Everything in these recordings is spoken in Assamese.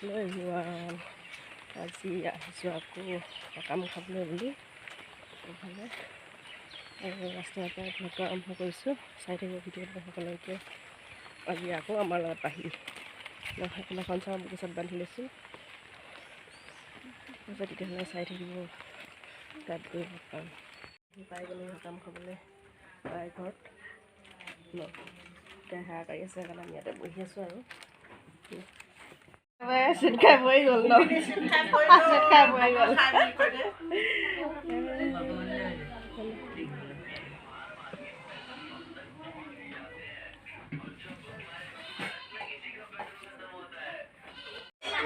হেল্ল' এভৰিৱান, আজি আহিছোঁ আকৌ সকাম খাবলৈ বুলি এইফালে আৰু ৰাস্তাৰ পৰা ভ্লগটো আৰম্ভ কৰিছোঁ। চাই থাকিব ভিডিঅ'টো সকলোকে। আজি আকৌ আমাৰ লগত পাহি সেইখন চাওঁ, গছত বান্ধি লৈছোঁ। তাৰপিছত তেতিয়াহ'লে চাই থাকিব, তাত গৈ লগ পাম। পাই গ'লোঁ সকাম খাবলৈ পাই ঘৰত ন। এতিয়া সেৱা কৰি আছে, সেইকাৰণে আমি ইয়াতে বহি আছোঁ। আৰু চিট খাই পৰি গ'ল ন, চিট খাই পৰি গ'ল।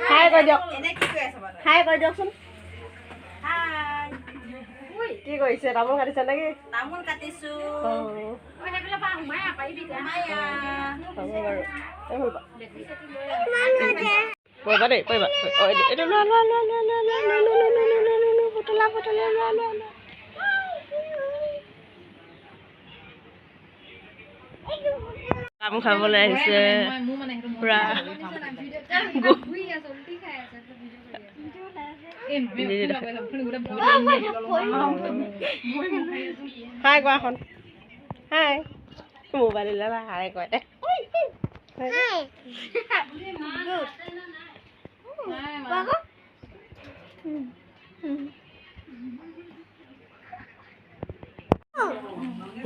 হাই কৈ দিয়ক, হাই কৈ দিয়কচোন। কি কৰিছে? তামোল কাটিছে নেকি? তামোল কাটিছো। হ'ব বাৰু, পৰিবা দেই, পৰিবা। এইটো লোৱা লোৱা লোৱা লোৱা লোৱা লোৱা লোৱা লোৱা লোৱা লোৱা লোৱা, পুতলা পুতলা, লোৱা লোৱা লোৱা। কাম খাবলৈ আহিছে পুৰা। হাই কোৱাখন, হাই। মোবাইল হাই কয় দে।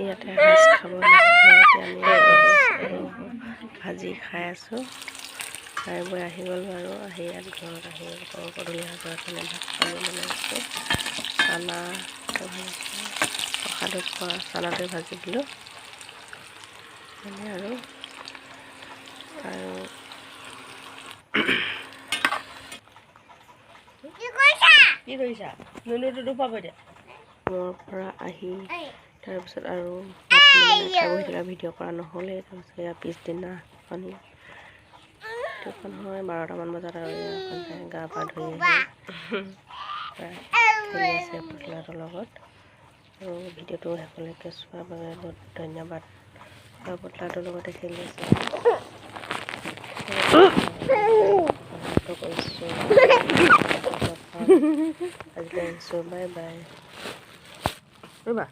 ইয়াতে সাজ খাব। এতিয়া আমি ভাজি খাই আছোঁ। খাই বৈ আহি গ'লোঁ আৰু আহি ইয়াত ঘৰত আহি গধূলি সাজৰ কাৰণে ভাত পানী বনাইছোঁ। চানা ভাজিছোঁ, প্ৰসাদত খোৱা চানাটোৱে ভাজি দিলোঁ মানে। আৰু আৰু কি কৰিছা? নুনুটো পাব এতিয়া মোৰ পৰা আহি। তাৰপিছত আৰু খাই বহি থকা ভিডিঅ' কৰা নহ'লেই। তাৰপিছত ইয়াৰ পিছদিনা পানী এখন হয় 12টামান বজাত আৰু এখন গা পা ধুই আহি খেলি আছে পুতলাটোৰ লগত। আৰু ভিডিঅ'টো শেষলৈকে চোৱাৰ বাবে বহুত ধন্যবাদ। পুতলাটোৰ লগতে খেলি আছে। কৰিছোঁ আজিলৈ আহিছোঁ, বাই বাই। ৰ'বা।